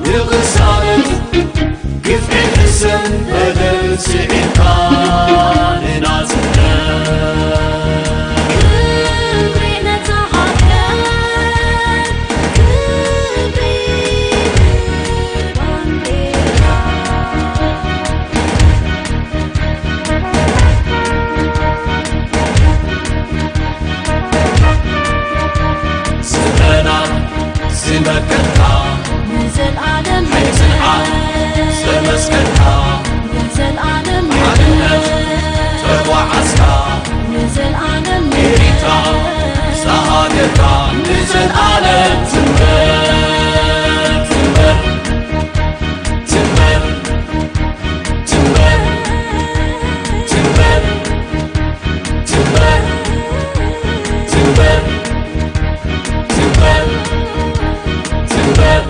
ንቕሳነት ግፍዒ ሕሰን በደል ስዒርካ ንናጽነት። ክብሪ ነታ ሃገር፣ ክብሪ ባንዴራ። ስመና ዝመከትካ ንዘልኣለም ኣይትንዓቕ ዘመስከርካ ንዘልኣለም ሓድነት ተጓዓዝካ ንዘልኣለም ኤሪትራ ንሳ ሃገርካ ንዘልኣለም ትንበር ትንበር ትንበር ትንበር ትንበር ትንበር ትንበር ትንበር ትንበር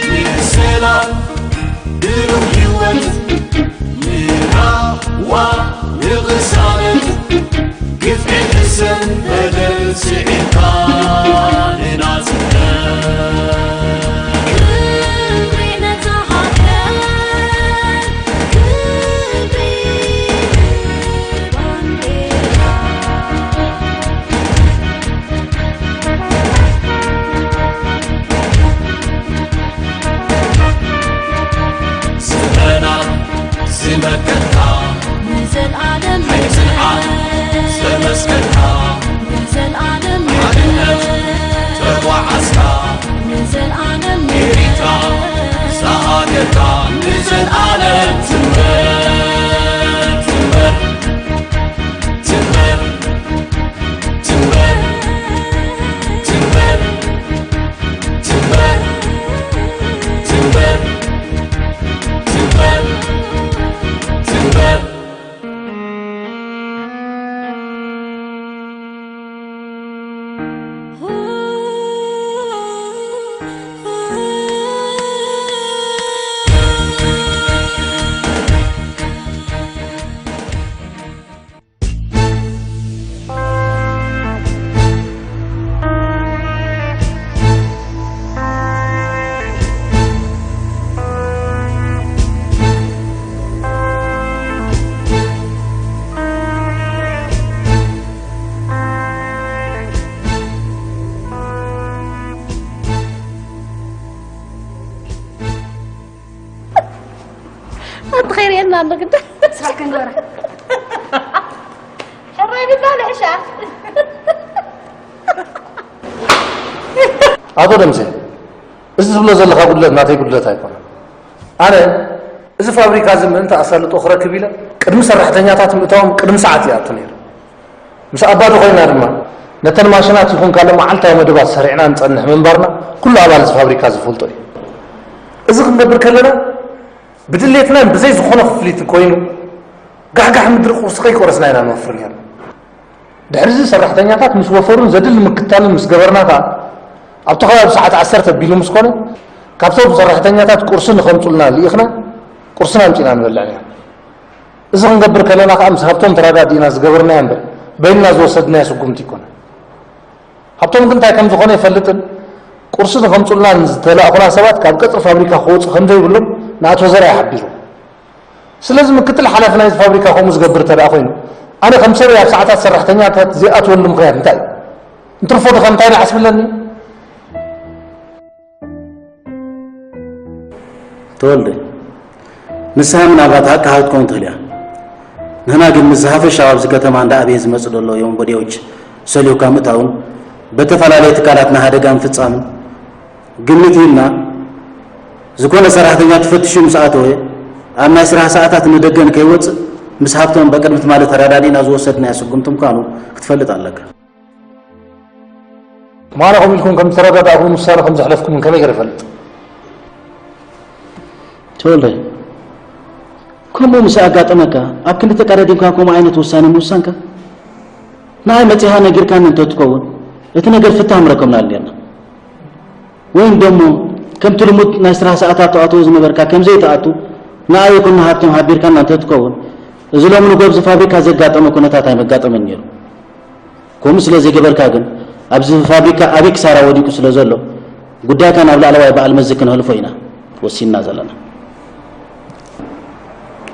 ንሰላም ብሩህ ህይወት ንራዋ ንቕሳነት ግፍዒ ሕሰን በደል ስዒርካ ንናጽነት። ክብሪ ነታ ሃገር፣ ክብሪ ባንዴራ። ስመና ዝመከትካ ንዘልኣለም ኣይትንዓቕ ዘመስከርካ ንዘልኣለም ሓድነት ተጓዓዝካ ንዘልኣለም ኤሪትራ ንሳ ሃገርካ ንዘልኣለም ትንበር ትንበር ትንበር ትንበር ትንበር ትንበር ትንበር ትንበር ትንበር ኣቲ ኸይርእየና ኣሎ ግዳ። ሳል ክንገብራ። ሕራይ ቢባ ልዕሻ። ኣቶ ደምሴ፣ እዚ ትብሎ ዘለኻ ጉድለት ናተይ ጉድለት ኣይኮነን። ኣነ እዚ ፋብሪካ እዚ ምእንቲ ኣሳልጦ ክረክብ ኢለ ቅድሚ ሰራሕተኛታት ምእታዎም ቅድሚ ሰዓት ይኣቱ ነይረ። ምስ ኣባዲ ኮይና ድማ ነተን ማሽናት ይኹን ካልእ መዓልታዊ መደባት ሰሪዕና ንጸንሕ ምንባርና ኩሉ ኣባል እዚ ፋብሪካ ዝፈልጦ እዩ። እዚ ክንገብር ከለና ብድሌትናን ብዘይ ዝኾነ ክፍሊትን ኮይኑ ጋሕጋሕ ምድሪ ቁርሲ ከይቆረስና ኢና ንወፍር ነይርና። ድሕሪ እዚ ሰራሕተኛታት ምስ ወፈሩን ዘድሊ ምክትታልን ምስ ገበርና ከኣ ኣብቲ ከባቢ ሰዓት ዓሰርተ ኣቢሉ ምስ ኮነ ካብቶም ሰራሕተኛታት ቁርሲ ንኸምጹልና ልኢኽና ቁርስና ኣምጺእና ንበልዕ ነይርና። እዚ ክንገብር ከለና ከኣ ምስ ሃብቶም ተረዳዲእና ዝገበርናዮ እምበር በይንና ዝወሰድናዮ ስጉምቲ ኣይኮነን። ሃብቶም ግን እንታይ ከም ዝኾነ ኣይፈልጥን። ቁርሲ ንኸምጹልና ንዝተላእኹና ሰባት ካብ ቀጽሪ ፋብሪካ ክወጹ ከም ዘይብሎም ንኣቶ ዘርኣይ ሓቢርዎ። ስለዚ ምክትል ሓላፊ ናይዚ ፋብሪካ ከምኡ ዝገብር እንተ ደኣ ኮይኑ ኣነ ከም ሰብ ኣብ ሰዓታት ሰራሕተኛታት ዘይኣትወሉ ምኽንያት እንታይ እዩ? እንትርፎ ድኻ እንታይ ንዓስብለኒ? ተወልደ፣ ንስኻ ምናልባት ሃቅካ ሃብትከውን ትኽእል እያ። ንሕና ግን ምስ ዝሓፈሻ ኣብዚ ከተማ እንዳ ኣበየ ዝመጽእ ዘሎ የወንበዴዎች ሰሊኹካ ምእታውን በተፈላለየ ትካላት ንሓደጋ ምፍጻምን ግምት ሂብና ዝኾነ ሰራሕተኛ ተፈቲሹ ምስ ኣተወ ኣብ ናይ ስራሕ ሰዓታት ንደገ ንከይወጽእ ምስ ሃብቶም በቅድሚ ትማሊ ተረዳዲእና ዝወሰድናዮ ስጉምቲ ምዃኑ ክትፈልጥ ኣለካ። ማራ ከምኡ ኢልኩም ከም ዝተረዳዳእኩምን ውሳነ ከም ዘሕለፍኩምን ከመይ ገይረ እፈልጥ? ተወልደ፣ ከምኡ ምስ ኣጋጠመካ ኣብ ክንዲ ተቀዳዲምካ ከምኡ ዓይነት ውሳነ ምውሳንካ ንዓይ መጺኻ ነጊርካኒ እንተትከውን፣ እቲ ነገር ፍታሕ ምረከብናሉ ኔርና። ወይም ደሞ ከምቲ ልሙድ ናይ ስራሕ ሰዓታት ትኣትዎ ዝነበርካ ከም ዘይትኣቱ፣ ንኣይ ይኹን ንሃብቶም ሓቢርካና እንተትከውን፣ እዚ ሎሚ ንጎ ኣብዚ ፋብሪካ ዘጋጠመ ኩነታት ኣይመጋጠመን ነይሩ። ከምኡ ስለ ዘይገበርካ ግን፣ ኣብዚ ፋብሪካ ዓቢ ክሳራ ወዲቁ ስለ ዘሎ፣ ጉዳይካ ናብ ላዕለዋይ በዓል መዚ ክነሕልፎ ኢና ወሲንና ዘለና።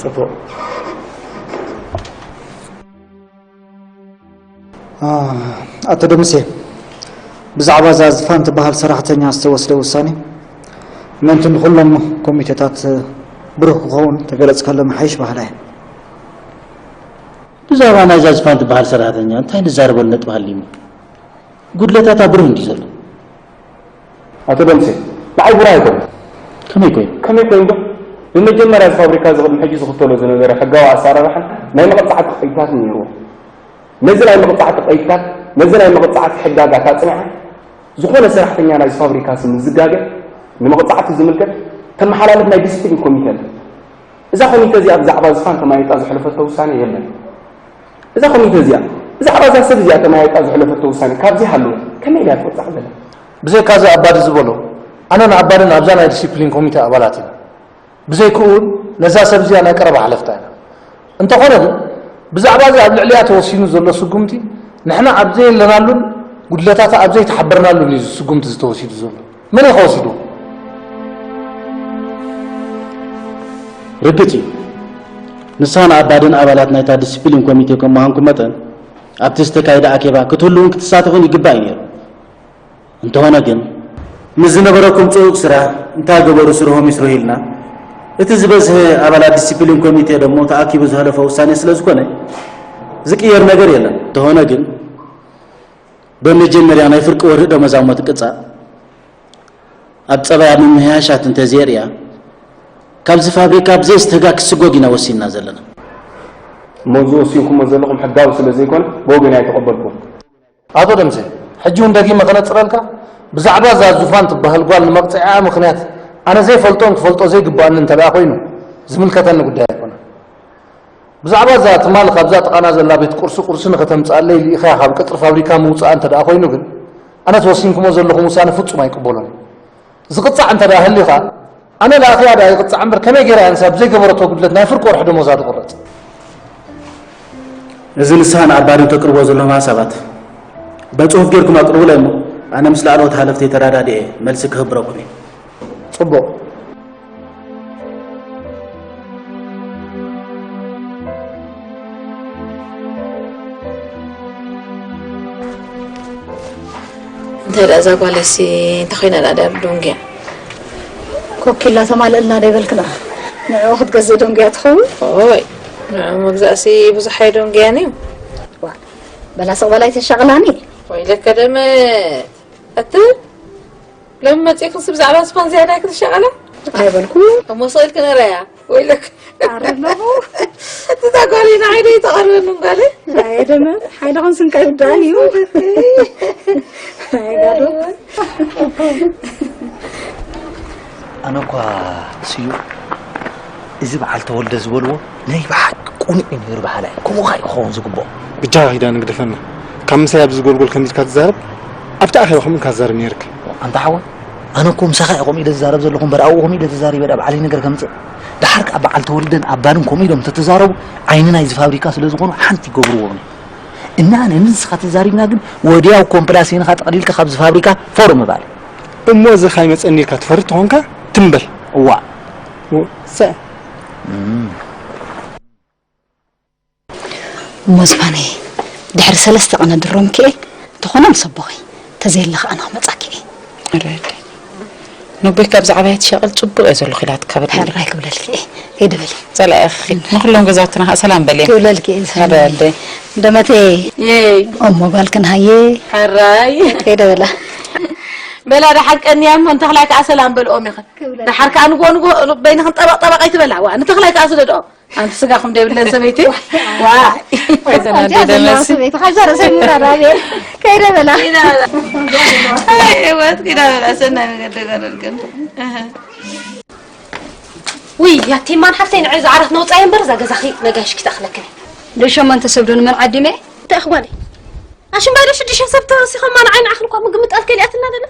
ጽቡቕ። ኣቶ ደምሴ፣ ብዛዕባ እዛ ዝፋን ትበሃል ሰራሕተኛ ዝተወስደ ውሳኔ ምእንቲ ንኹሎም ኮሚቴታት ብሩህ ክኸውን ተገለጽካሎም ሓይሽ በሃላይ። ብዛዕባ ናይዛ ዝፋን ትበሃል ሰራሕተኛ እንታይ ንዛረበሉ ነጥቢ ሃልዩሞ? ጉድለታታ ብሩህ እንድዩ ዘሎ። ኣቶ ደምሴ፣ ንዓይ ብሩህ ኣይኮነን። ከመይ ኮይኑ? ከመይ ኮይኑ ዶ? ብመጀመርያ እዚ ፋብሪካ እዚ ቅድሚ ሕጂ ዝኽተሎ ዝነበረ ሕጋዊ ኣሰራርሓን ናይ መቕጻዕቲ ቀይድታትን ነይርዎ። ነዚ ናይ መቕጻዕቲ ቀይድታት፣ ነዚ ናይ መቕጻዕቲ ሕጋጋት ኣጽኒዓ፣ ዝኾነ ሰራሕተኛ ናይዚ ፋብሪካ ስም ዝጋገ፣ ንመቕጻዕቲ ዝምልከት ተመሓላልፍ ናይ ዲስፕሊን ኮሚቴ ኣለ። እዛ ኮሚተ እዚኣ ብዛዕባ ዝፋን ተማይጣ ዘሕለፈቶ ውሳኔ የለን። እዛ ኮሚተ እዚኣ ብዛዕባ እዛ ሰብ እዚኣ ተማይጣ ዘሕለፈቶ ውሳኔ ካብዚ ሃለወ ከመይ ኢላ ትቕጻዕ ዘላ? ብዘይካዚ ኣባዲ ዝበሎ፣ ኣነን ኣባድን ኣብዛ ናይ ዲሲፕሊን ኮሚተ ኣባላት ኢና። ብዘይክኡ እውን ነዛ ሰብ እዚኣ ናይ ቀረባ ሓለፍታ ኢና። እንተኾነ ግን ብዛዕባ እዚ ኣብ ልዕሊኣ ተወሲኑ ዘሎ ስጉምቲ ንሕና ኣብ ዘየለናሉን ጉድለታታ ኣብ ዘይተሓበርናሉን እዩ እዚ ስጉምቲ ዝተወሲዱ ዘሎ። መን እዩ ከወሲድዎ? ርግጽ እዩ፣ ንስኻን ኣባድን ኣባላት ናይታ ዲሲፕሊን ኮሚቴ ከም ምዃንኩም መጠን ኣብቲ ዝተካየደ ኣኬባ ክትህልዉን ክትሳተፉን ይግባእ እዩ ነይሩ። እንተኾነ ግን ምስ ዝነበረኩም ጽዑቕ ስራሕ እንታይ ገበሩ ስርሆም ይስርሑ ኢልና እቲ ዝበዝሐ ኣባላት ዲሲፕሊን ኮሚቴ ደሞ ተኣኪቡ ዝሃለፎ ውሳኔ ስለ ዝኾነ ዝቅየር ነገር የለን። እንተኾነ ግን በመጀመርያ ናይ ፍርቂ ወርሒ ደሞዛ እሞ ትቅጻእ ኣብ ጸባያ ምምሕያሻት እንተዘየርእያ፣ ካብዚ ፋብሪካ ብዘይ ስተጋ ክስጎግ ኢና ወሲንና ዘለና። እሞ እዚ ወሲንኩሞ ዘለኹም ሕጋዊ ስለ ዘይኮነ ብወገን ኣይተቐበልኩን። ኣቶ ደምሴ፣ ሕጂ እውን ደጊመ ከነጽረልካ፣ ብዛዕባ እዛ ዙፋን ትበሃል ጓል ንመቕጽዒኣ ምኽንያት ኣነ ዘይፈልጦን ክፈልጦ ዘይግብኣኒ እንተ ደኣ ኮይኑ ዝምልከተኒ ጉዳይ ኣይኮነን። ብዛዕባ እዛ ትማሊ ካብዛ ጥቓና ዘላ ቤት ቁርሲ ቁርሲ ንኸተምጽኣለይ ልኢኸያ ካብ ቅጽሪ ፋብሪካ ምውጽኣ እንተ ደኣ ኮይኑ ግን፣ ኣነ ተወሲንኩሞ ዘለኹም ውሳነ ፍጹም ኣይቅበሎን። ዝቕጻዕ እንተ ደኣ ህልዩ ኸኣ፣ ኣነ ለኣኽያ ደኣ ይቕጻዕ እምበር፣ ከመይ ገይራ እያ ንሳ ብዘይገበረቶ ጉድለት ናይ ፍርቂ ወርሒ ደሞዛ ትቑረጽ? እዚ ንስኻን ኣባድን ተቅርቦ ዘለኹም ሓሳባት በጽሑፍ ጌርኩም ኣቅርቡለይ እሞ፣ ኣነ ምስ ላዕለዎት ሓለፍተይ ተረዳዲኤ መልሲ ክህብረኩም እየ። ጽቡቕ። እንታይ ደኣ እዛ ጓለይሲ እንታይ ኮይና ደኣ ድያ ብደንጉያ? ኮኪላ ተማልእልና ዶ ይበልክና? ንዕኡ ክትገዝእ ደንጉያ ትኸውን? ኦይ፣ ንዕኡ መግዛእሲ ብዙሕ ኣይደንጉያን እዩ። ዋ፣ በላ ስቕ በላ ኣይተሻቕላኒ። ወይለከ ደመት፣ ኣቲ ሎሚ መጺእክንሲ ብዛዕባ ስፓን ዝያዳ ክትሻቐላ? ኣይበልኩ። እሞ ስቕ ኢልኪ ንረያ። ወይለክ። ኣረ ኣለኹ። እቲ እዛ ጓለይ ንዓይ ዶ ይተቐርበኒ ጓለይ? ኣየ ደመት፣ ሓይልኽን ስንካ ይውዳእን እዩ። ኣየ ጋዶ። ኣነ እኳ ስዩ፣ እዚ በዓል ተወልደ ዝበልዎ ናይ ብሓቂ ቁኑዕ እዩ ነይሩ በሃላይ። ከምኡ ኸኣ እዩ ክኸውን ዝግብኦ። ብጃኻ ኪዳነ ግደፈና። ካብ ምሳይ ኣብዚ ጎልጎል ከምዚ ኢልካ ትዛረብ፣ ኣብቲ ኣኼባ ከምኡ ኢልካ ትዛረብ ነይርካ። ኣንታ ሓወይ፣ ኣነ እኮ ምሳኻ እየ ከምኡ ኢለ ዝዛረብ ዘለኹ እምበር ኣብኡ ከምኡ ኢለ ተዛሪበ ድኣ ባዕለይ ነገር ከምጽእ። ደሓር ከኣ በዓል ተወልደን ኣባድን ከምኡ ኢሎም እንተተዛረቡ ዓይኒ ናይዚ ፋብሪካ ስለ ዝኾኑ ሓንቲ ይገብርዎ እዮም። እና ኣነ ንስኻ ተዛሪብና ግን ወዲያው ኮምፕላሴንኻ ጠቕሊልካ ካብዚ ፋብሪካ ፎር ምባል። እሞ እዚ ካይመጸኒ ኢልካ ትፈርድ ተኾንካ ትም በል። እዋእ። ወ-፣ ሰ-፣ እም። እሞ ዝፋነይ፣ ድሕሪ ሰለስተ ቀነ ድሮ ምክኤ፣ እንተኾነ ምስ ኣቦኺ፣ ተዘየለ ኸኣ ኣነ ክመጻኪ እየ። ኣረ ኣደይ፣ ነቦይ ካብ ዛዕባይ ትሻቐል ጽቡቕ እየ ዘለኹ ኢላትካ በሊ። ሕራይ ክብለልኪ እየ። ከይደ በሊ። ጸላኢኺ ንኹሎም ገዛውትና ኸኣ ሰላም በልዮም። ክብለልኪ እየ፣ ኣረ ኣደይ። ደመተይ። የይ። እሞ ጓልክን ሃየ። ሕራይ። ከይደ በላ። በላ ደሓር ቀንያ እሞ ንተኽላይ ከኣ ሰላም በልኦም ኢኽን። ክብለልኪ። ደሓር ከኣ ንግሆ ንግሆ በይንኽን ጠበቕ ጠበቕ ኣይትበላ። ዋ፣ ንተኽላይ ከኣ ስደድኦ። ኣንቲ ስጋኹም ዘይብለን ሰበይቲ። ዋ። ወይ ዘናዲ ኣንቺ ዘለዋ ደመሲ። ሰበይቲ፣ ካብዛ ርእሰይ ምውራድ ኣብየ። ከይደ በላ። ኪዳ በላ። ኣይ፣ ህይወት ኪዳ በላ። ሰናይ ነገር ገረልክን። ኣሃ። ውይ፣ ያቲማን ሓፍተይ ንዓይ ዝዓራት ነውጻየ እምበር እዛ ገዛኺ ነጋሽ ክተኽለክን። ዶ ሸሞንተ ሰብ ዶ ንመን ዓዲመ? እንታይ እኽዋለይ? ኣሽምባይዶ ሽዱሽተ ሰብ ተወሲኾማ ንዓይ ንዓኽን እኳ ምግምጣል ከሊኣትና ደለ።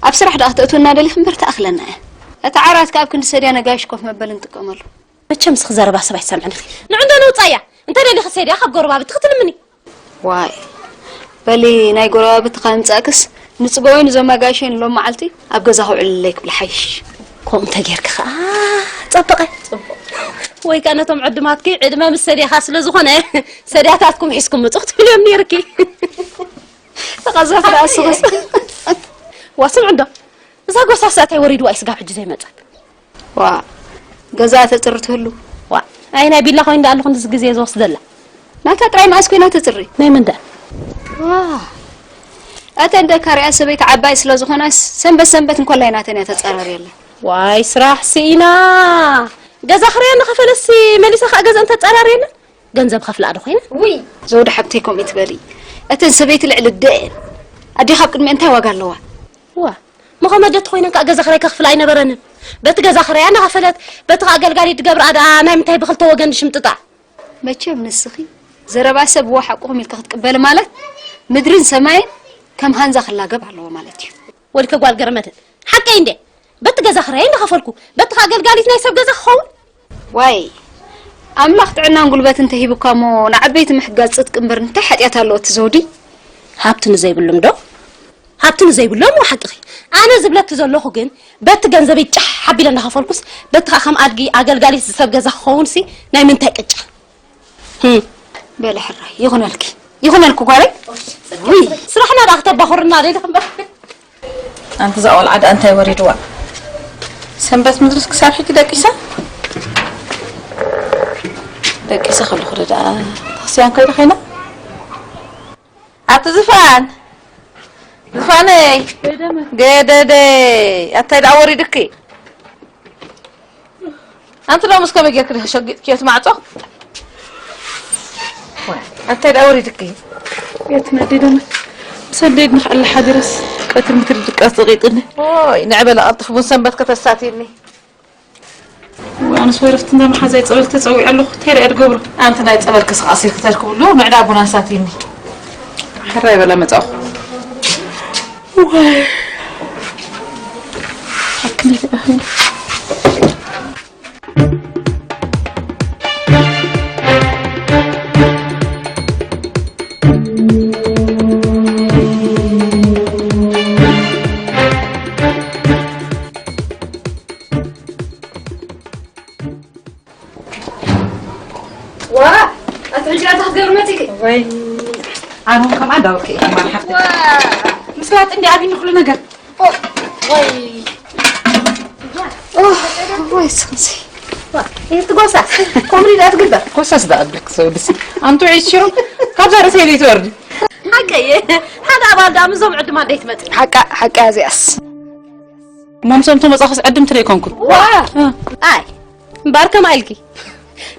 ኣብ ስራሕ ደኣ ክትእትውና ደሊኽ እምበር ተኣኽለና እያ። እቲ ዓራት ከኣ ኣብ ክንዲ ሰድያ ነጋይሽ ኮፍ መበሊ ንጥቀመሉ። መቸም ስኺ ዘረባ ሰብ ኣይትሰምዕን ኢኺ። ንዑ እንዶ ንውጻያ። እንተ ደሊኺ ሰድያ ካብ ጎረባብቲ ክትልምኒ። ዋይ፣ በሊ ናይ ጎረባብቲ ካብ ምጻእክስ ንጽገወይ ንዞም ኣጋይሸይ ሎም መዓልቲ ኣብ ገዛ ክውዕልለይ ክብል ሓይሽ። ከምኡ እንተ ጌርኪ ኸኣ ጸበቐ። ወይ ከኣ ነቶም ዕዱማትኪ ዕድመ ምስ ሰድያኻ ስለ ዝኾነ ሰድያታትኩም ሒዝኩም ምጹ ክትብልዮም ነይርኪ። ተቐዘፍ ደኣ ስኽስ። ዋ ስምዒ እንዶ፣ እዛ ጎሳስ ኣታይ ወሪድዋ እዩ ስጋብ ሕጂ ዘይመጸት? ዋ፣ ገዛ ተጽሪ ትህሉ። ዋ፣ ኣይ ናይ ቢላ ኮይኑ ደኣ ኣለኹ ንዚ ግዜ ዝወስደላ። ናታ ጥራይ መኣስ ኮይና ተጽሪ? ናይ መን ደኣ? ዋ፣ ኣተ እንደ ካርያ ሰበይቲ ዓባይ ስለ ዝኾናስ ሰንበት ሰንበት እንኮላይ ናተን እያ ተጸራርየላ። ዋይ ስራሕ ስኢና። ገዛ ክራያ እናኸፈለሲ መሊሳ ከኣ ገዛ እንተጸራርየላ ገንዘብ ከፍላ ዶ ኮይና? ውይ፣ ዘውዲ ሓብተይ ከምኡ ትበሊ። እተን ሰበይቲ ልዕሊ ደኤን ኣዴኻ ኣብ ቅድሚ እንታይ ዋጋ ኣለዋ? ዋ፣ መኸመደት ኮይነን ከኣ ገዛ ክራይ ከኽፍላ ኣይነበረንን። በቲ ገዛ ክራያ እናኸፈለት፣ በቲ ከኣ ኣገልጋሊት ትገብራ ደኣ ናይ ምንታይ ብኽልተ ወገን ሽምጥጣ? መቸም ንስኺ ዘረባ ሰብ ብዋ ሓቁኹም ኢልካ ክትቅበሊ ማለት ምድርን ሰማይን ከም ሃንዛ ክላገብ ኣለዎ ማለት እዩ። ወልከ ጓል ገረመትን፣ ሓቀይ እንዴ? በቲ ገዛ ክራይ እናኸፈልኩ፣ በቲ ከኣ ኣገልጋሊት ናይ ሰብ ገዛ ክኸውን? ዋይ፣ ኣምላኽ ጥዕናን ጉልበትን ተሂቡካ እሞ ንዓበይቲ ምሕጋዝ ጽድቂ እምበር እንታይ ሓጢኣት ኣለዎ እቲ ዘውዲ? ሃብቲ ንዘይብሉም ዶ? ሃብቲ ንዘይብሎም ሓቅኺ። ኣነ ዝብለኪ ዘለኹ ግን በቲ ገንዘበይ ጫሕ ሓቢለ እናኸፈልኩስ በቲ ከኣ ከም ኣድጊ ኣገልጋሊት ሰብ ገዛ ክኸውንሲ ናይ ምንታይ ቅጫ? ህም። በለ ሕራይ ይኹነልኪ፣ ይኹነልኪ ጓለይ። ውይ፣ ስራሕና ደኣ ክተባኹርና ደይ ደኽምበር። ኣንቲ እዛ ቆልዓ ደኣ እንታይ ወሪድዋ? ሰንበት ምድርስ ክሳብ ሕጂ ደቂሳ? ደቂሰ ከለኹ ዶ ደኣ ተኽስያን ከይደ ኮይና? ኣቲ ዝፋን፣ ዝፋነይ፣ ገደደይ፣ ኣታይ ደኣ ወሪድኪ? ኣንቲ ሎምስ ከመይ ጌርኪ ዲኺ ሸጊጥክዮ እቲ ማዕጾ? ኣታይ ደኣ ወሪድኪ? የት ነዴ ደመት? ሰደድ ንኽዕሊ ሓዲረስ ቀትሪ ምትሪ ድቃስ ጸቂጥኒ። ኦይ፣ ንዕበላ ቀልጥፍ ቡን ሰንበት ከተሳትይኒ። ኣነስ ወይ ረፍቲ እንዳ መሓዛይ ጸበል ተጸዊዐ ኣለኹ። እንታይ ደኣ ድገብሮ? ኣንቲ ናይ ጸበል ክስቃሴ ክተርክብሉ ምዕዳ ቡን ኣሳትይኒ። ሕራይ በላ መጻኹ። ዋይ። ኣክሊ ደኣ። ዋ፣ ኣቲ ሕጂ ኣታ ክትገብሪ መጺኪ? ወይ፣ ኣነ ከምኣ እንዳበልኩ እየ፣ ማን ሓፍቲ። ዋ። ምስላጥ እንዲ ኣብኒ ኩሉ ነገር። ኦ፣ ወይ። ኦ፣ ወይ፣ ስንሲ። ዋ፣ እቲ ጎሳስ፣ ከምኡ ኢላ ትግበር። ጎሳስ ደኣ እብለክ ሰው ድሲ። ኣንቱ ዒሽሩ፣ ካብዛ ርእሰይ ዘይትወርዲ። ሓቀይ፣ ሓደ ኣባል ደኣ ምስዞም ዕዱማት ደይትመጽእ። ሓቃ፣ ሓቃ እዚኣስ። እሞ ምስኦም ተመጻኹስ ዕድምቲ ዶ ኣይኮንኩን? ዋ! እ። ኣይ፣ እምበኣር ከማይ ኢልኪ።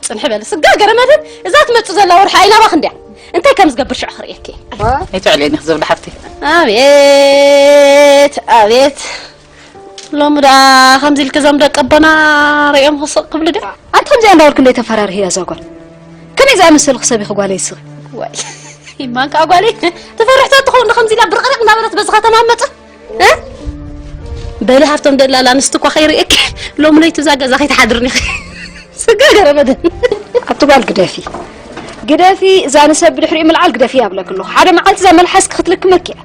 ጽንሒ በሊ፣ ስጋ ገረመትን፣ እዛ ትመጽእ ዘላ ወርሒ ኣይናባኽን ድያ? እንታይ ከም ዝገብር ሽዑ ክርእየኪ። ኣይትዕልየኒ፣ ክዘብላ ሓፍቲ። ኣቤት፣ ኣቤት። ሎሚ ደኣ ከምዚ ኢልኪ እዞም ደቂ ኣቦና ርእዮም ክስቕ ክብሉ ድዮም? ኣንቲ ከምዚኣ እንዳበልኪ እንዶ ኣይተፈራርህያ እዛ ጓል። ከመይ ዝኣመሰልኪ ሰብ ኢኺ ጓለይ እስኺ? ዋይ፣ ይማን ከኣ ጓለይ፣ ትፈርሕ ተትኸውን ዶ ከምዚ ኢላ ብርቕርቕ እንዳበለት በዚ ከተማ መጸት? እ? በሊ ሃብቶም ደላላ ኣንስቲ እኳ ከይርእየኪ፣ ሎሚ ለይቲ እዛ ገዛ ከይትሓድርኒ ኢኺ። ስጋ ገረመደን። ኣቲ ጓል ግደፊ። ግደፊ፣ እዛ ንሰብ ብድሕሪኡ ምልዓል ግደፊ እያ እብለኪ ኣለኹ። ሓደ መዓልቲ እዛ መልሓስኪ ክትልክመኪ እያ።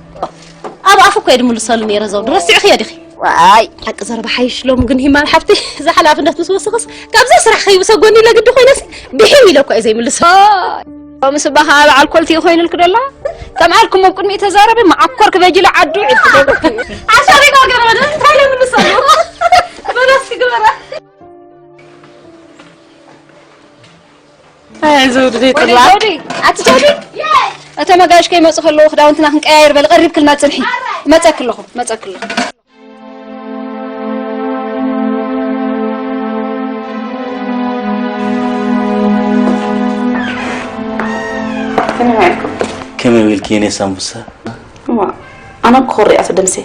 ኣብ ኣፉ እኮ እየ ድምልሰሉ ነይረ ዘውዲ፣ ረሲዕኽዮ ዲኺ? ዋይ። ሓቂ ዘረባ ሓይሽ፣ ሎሚ ግን ሂማን ሓፍቲ፣ እዛ ሓላፍነት ምስ ወሰኸስ፣ ካብዛ ስራሕ ከይብሰጎኒ ኢለ ግዲ ኮይነሲ፣ ብሒም ኢለ እኮ እየ ዘይምልሶ። ሎምስ እባ ኸዓ በዓል ኮልቲ እዩ ኮይኑልኪ ደሎ። ከም ዓርኩም ኣብ ቅድሚኡ ተዛረቢ፣ መዓኮር ክበጅለ ዓዱ ዒልኪ ዶ? ኣሻሪጋ ገረመ፣ እንታይ ኢለ ምልሰሉ? በላስ ግበራ። ኣይ፣ ዘውዲ ደይ ወይኔ ጥላ። ዘውዲ፣ ኣቲ ዘውዲ። እቶም ኣጋይሽ ከይመጹ ከለዉ ክዳውንትና ክንቀያየር በሊ፣ ቀሪብክልና ጽንሒ። መጸኪ ኣለኹ፣ መጸኪ ኣለኹ። ከመይ ውዒልኩም? ከመይ ውዒልኪ የኔ ሳምቡሳ? እዋ፣ ኣነ እኮ ክሪኣ ተደምሴ።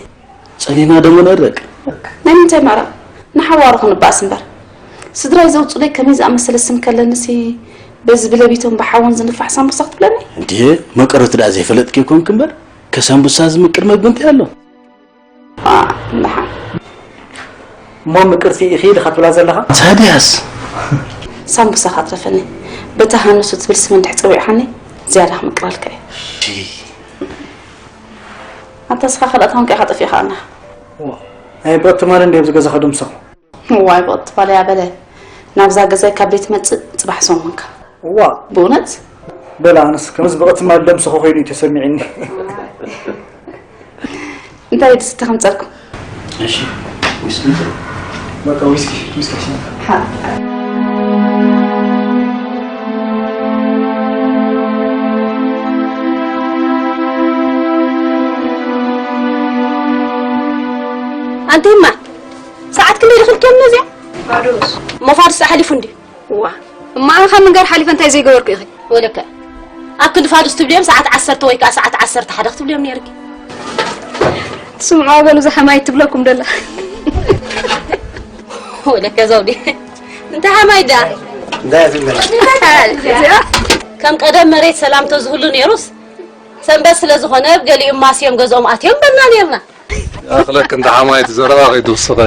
ጸኒና ደሞ ነርቅ። ናይ ምንታይ ምዕራቕ? ንሓዋሩ ክንባኣስ እምበር። ስድራይ ዘውጹለይ ከመይ ዝኣመሰለ ስም ከለንሲ፣ በዚ ብለቢቶን ብሓውን ዝንፋሕ ሳምቡሳ ክትብለኒ? እንዴ፣ መቀረቱ ደኣ ዘይፈለጥኪ ይኮንክ እምበር፣ ከሳምቡሳ ዝምቅር መግቢ እንታይ ኣሎ? ዋ፣ እንድሓ። እሞ ምቅርቲ ኢኺ ድኻ ትብላ ዘለኻ? ታድያስ? ሳምቡሳ ካትረፈኒ። በታ ሃንሱ ትብል ስም እንድሕ ጸዊዕኻኒ፣ ዝያዳ ክምቅረልካ እየ። እሺ። ኣንታ እስኻ ካልኣት ሆንካ ኢኻ ጠፊእኻ ኣለኻ። ዋ፣ ናይ ብቕቲ ማል እንድየ ኣብዚ ገዛ ከደምሰኹ። ዋይ፣ ብቕጥባል እያ በለ። ናብዛ ገዛይ ካብ ዘይትመጽእ ጽባሕ ሰሙንካ። እዋ። ብእውነት? በላ፣ ኣነስ ከምዚ ብቕጥማል ደምስኾ ኮይኑ እዩ ተሰሚዕኒ። እንታይ ድስቲ ከምጸልኩም? እሺ፣ ዊስኪ እንተ-፣ በቃ፣ ዊስኪ፣ ዊስኪ ሽንታ። ሓ- ኣንተ ይማ፣ ሰዓት ክንደይ ድኽልክዮም ነዚኣ? ፋዱስ። እሞ ፋዱስ ሓሊፉ እንድዩ። እዋ። እማ ኣንኻ ምንጋር ሓሊፈ እንታይ ዘይገበርኩ ኢኺ? ወለከ። ኣብ ክንዲ ፋዱስ ትብልዮም ሰዓት ዓሰርተ ወይ ከኣ ሰዓት ዓሰርተ ሓደ ክትብልዮም ነይርኪ። ትስምዑዋ በሉ፣ እዛ ሓማይ ትብለኩም ደላ። ወለከ ዘውዲ። እንታይ ሓማይ ዳ? እንታይ ትብለና? እዚኣ። ከም ቀደም መሬት ሰላም ተዝህሉ ነይሩስ፣ ሰንበት ስለ ዝኾነ ገሊኦም ማስዮም ገዝኦም ኣትዮም በልና ነይርና። ኣኽለክ እንተ ሓማይት ዘረባ ከይትውስኸ።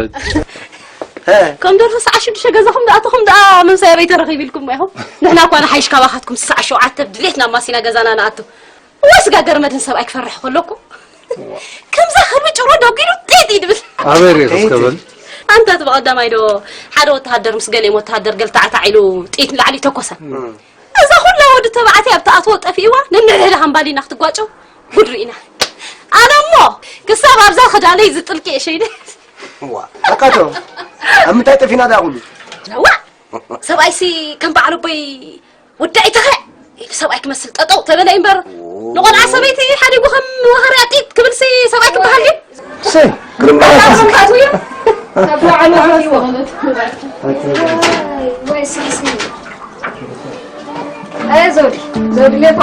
ከም ደርፊ ሰዓት ሽዱሽተ ገዛኹም ደኣ ኣተኹም ደኣ ምምሳይ ኣበይ ተረኺቡ ኢልኩም ኢኹም። ንሕና እኳ ንሓይሽ ካባኻትኩም ሰዓት ሸውዓተ ብድሌት ናብ ማሲና ገዛና ንኣቱ። እዋ ስጋ ገርመድን ሰብኣይ ክፈርሕ ከለኩ። ከምዛ ከልቢ ጭሮ ደጒሉ ጢጥ ይድብል። ኣበይ ርኢኽስ ከብል? ኣንታ እቲ ብቐዳማይ ዶ ሓደ ወተሃደር ምስ ገሊኦም ወተሃደር ገልታዕታዕ ኢሉ ጥይት ንላዕሊ ተኮሰ። እዛ ኩላ ወዲ ተባዕትያ ኣብ ትኣትዎ ጠፊእዋ፣ ነንሕድሕዳ ሃምባሊና ክትጓጨው ጉድ ርኢና። ኣነ እሞ ክሳብ ኣብዛ ክዳነይ ዝጥልቂ እየ ሸይደ። እዋ፣ ኣካቶ፣ ኣብ ምንታይ ጠፊና ደኣ ኩሉ? እዋ፣ ሰብኣይሲ ከም በዓል ኣቦይ ወዲ ኣይተኸ ኢሉ ሰብኣይ ክመስል ጠጠው ተበለ እምበር፣ ንቆልዓ ሰበይቲ ሓዲጉ ከም ወኸርያ ጢጥ ክብልሲ ሰብኣይ ክበሃል ድዩ? ሰይ፣ ግርም በዓል ኣታ ሰብኣይ። ካብ በዓል ኣታ ሰብኣይ። ወይ ስልሲ። ኣየ ዘውዲ፣ ዘውዲ ሌፖ።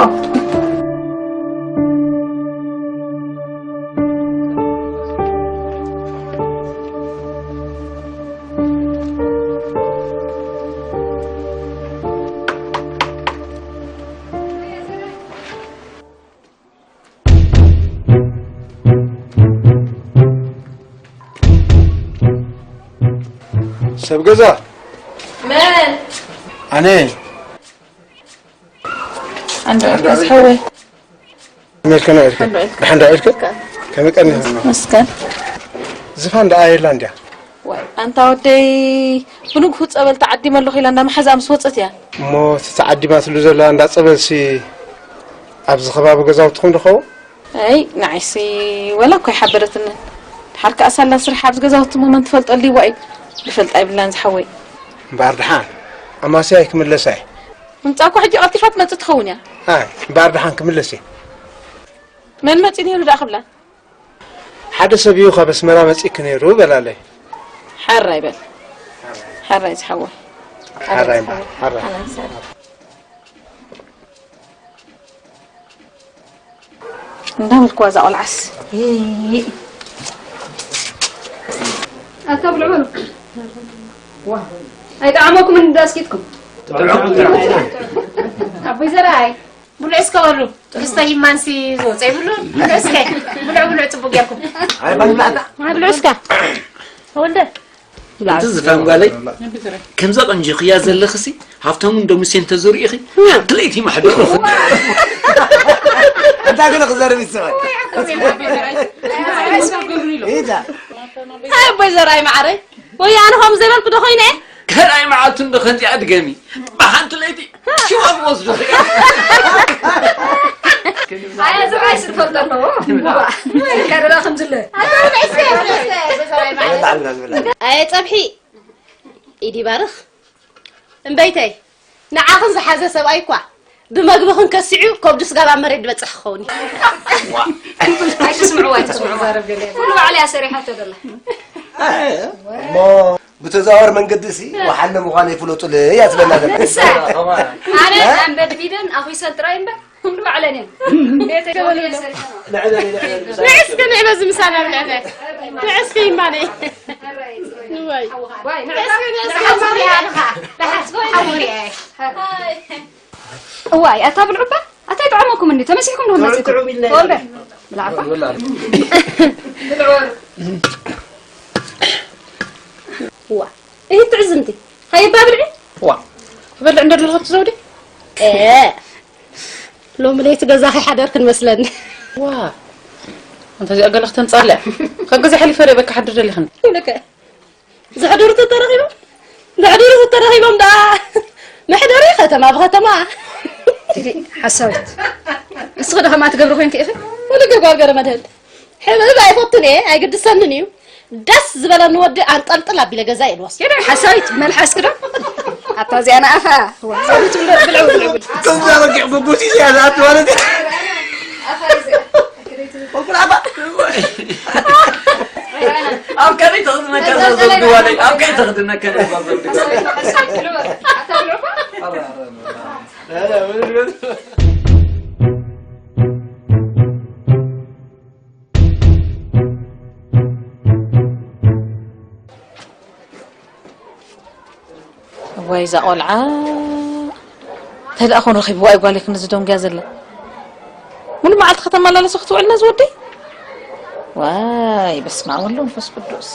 ሰብ ገዛ። መን? ኣነ። ኣንዳ ኢልካ ዝሓወይ። ከመይ ኢልካ ዶ ኢልካ? ሓንዶ ኢልካ። ብሓንዶ ኢልካ? ከመይ ቀኒኻ? መስገን። ዝፋን ደኣ የላ እንድያ። ዋይ፣ ኣንታ ወደይ፣ ብንግሁ ጸበል ተዓዲመ ኣለኹ ኢላ እንዳ መሓዛኣ ምስ ወጸት እያ። እሞ እቲ ተዓዲማትሉ ዘላ እንዳ ጸበልሲ ኣብዚ ከባቢ ገዛውትኹም ዶ ኸውን? ኣይ፣ ንዓይሲ ወላ እኮ ኣይሓበረትንን። ድሓር ከኣ ሳላ ስራሕ ኣብዚ ገዛውቲ እሞ መን ትፈልጦ ኣልይዋ እዩ። ዝፈልጣ የብልናን ዝሓወይ። እምበኣር ድሓን ኣማስያ ኣይክምለሳ እየ። ምምጻእ እኮ ሕጂ ቀልጢፋ ትመጽእ ትኸውን እያ። ኣይ፣ እምበኣር ድሓን ክምለስ እየ። መን መጺኡ ነይሩ ደኣ ክብላ? ሓደ ሰብ እዩ ካብ ኣስመራ መጺእኪ ነይሩ በላለይ። ሓራይ በል። ሓራይ ዝሓወይ። ሓራይ እምበኣር፣ ሓራይ። ሓራይ ዝሓወይ። እንዳበልክዋ እዛ ቆልዓስ። ኣታ ብልዑ በሉ። ኣይጠዓመኩምን እንዳ ኣስኪትኩም። ኣቦይ ዘርኣይ፣ ብልዑ እስከ በሉ። ክስተ ሂማንሲ ዝወፀ ይብሉ። ብልዑ እስከ፣ ብልዑ፣ ብልዑ፣ ፅቡቅ ጌርኩም። ኣይ፣ ባልብላዕታ። ብልዑ እስከ። ተወልደ። ብልዓ። እቲ ዝፋን ጓለይ፣ ከምዛ ቆንጆ ክያ ዘለኽሲ፣ ሃብታሙ እንዶ ሙሴ እንተዘሪእኺ፣ ሓንቲ ለይቲ ማሕደርኹ። ኣንታ ግን ክዘርብ ይስማዕ። ኢዳ። ኣይ ኣቦይ ዘርኣይ መዓረይ፣ ወይ ኣነ ከምኡ ዘይበልኩ ዶ ኮይነ? ካልኣይ መዓልቱ እንዶ ከምዚኣ ድገሚ። ብሓንቲ ለይቲ ሽዋ ክወስዱ። ኣያ ዝብዓይ ስልፈል ዘለዎ። ከደላ ከም ዝለ። ኣያ ጸብሒ። ኢድ ይባርኽ። እምበይተይ፣ ንዓኽን ዝሓዘ ሰብኣይ እኳ ብመግብኽን ከሲዑ ከብዱ ስጋብ ኣብ መሬት ዝበጽሕ ክኸውን እዩ። ኣይትስምዕዋ፣ ኣይትስምዕዋ። ኩሉ ባዕላ እያ ሰሪሓቶ ዘላ። እሞ ብተዘዋዋሪ መንገዲ ሲ ወሓለ ምዃነይ ፍለጡለይ እያ ትብለና ዘላ። ንሳ፣ ኣነ ኣንበድቢደን ኣኹይሰን ጥራይ እምበር ኩሉ ባዕለን እየን። ቤተይ ከበሉ እየ ሰሪሐን። ንዕስኪ ንዕበ ዝምሳና ንዕበ። ንዕስኪ ይማነይ። ንዋይ። ዋይ፣ ንዕስኪ ንዕስኪ። ንሓስቦ ይሃልኻ። ንሓስቦ ይሃልኻ። እዋይ ኣታ ብልዑባ ኣታ ይጥዓመኩም እንዲ ተመሲሕኩም ዶ መጽእኩም? ጥዑም ኢልና ተወልደ ብልዓባ ብልዑ። ዋ እህ ትዕዝምቲ ሃይባ ብልዒ ዋ ክበልዕ እንደ ደለኹ ትዘውዲ እ ሎሚ ለይቲ ገዛ ከይሓደርክን መስለኒ። ዋ እንተ እዚኣ ገለ ክተምጻለ ካብ ግዜ ሓሊፈ ርእ በካ ሓድር ደሊኽን ይብለከ ዘሕድሩ ተተረኺቦም ዘሕድሩ ተተረኺቦም ደኣ መሕደሪ ከተማ ብከተማ ሓሳዊት እስኺ ዶ ከምኣ ትገብሪ ኮንኪ ኢኺ ወደ ገጓገረ መድህል ሕብእብ ኣይፈቱን እየ ኣይግድሰንን እዩ ደስ ዝበለኒ ወዲ ኣንጠልጥል ኣቢለ ገዛ እየ ልወስድ ሓሳዊት መልሓስኪ ዶ ኣታ እዚኣ ንኣኻ ከምዛ በጊዕ ጎጎት እዩ እዚኣ ዝኣቱ ማለት እዩ ወኩል ኣባ ኣብ ከመይ ተኽድነካ ዘብድዋለይ ኣብ ከመይ ተኽድነካ ዘብድዋለይ እዋይ እዛ ቆልዓ እንታይ ደኣ ኮን ረኺብዋ እዩ ጓለይ ክንድዚ ደንጉያ ዘላ ሙሉ መዓልቲ ከተመላለሶ ክትውዕልና ዝወዲ ዋይ በስመ ኣብ ወወልድ ወመንፈስ ቅዱስ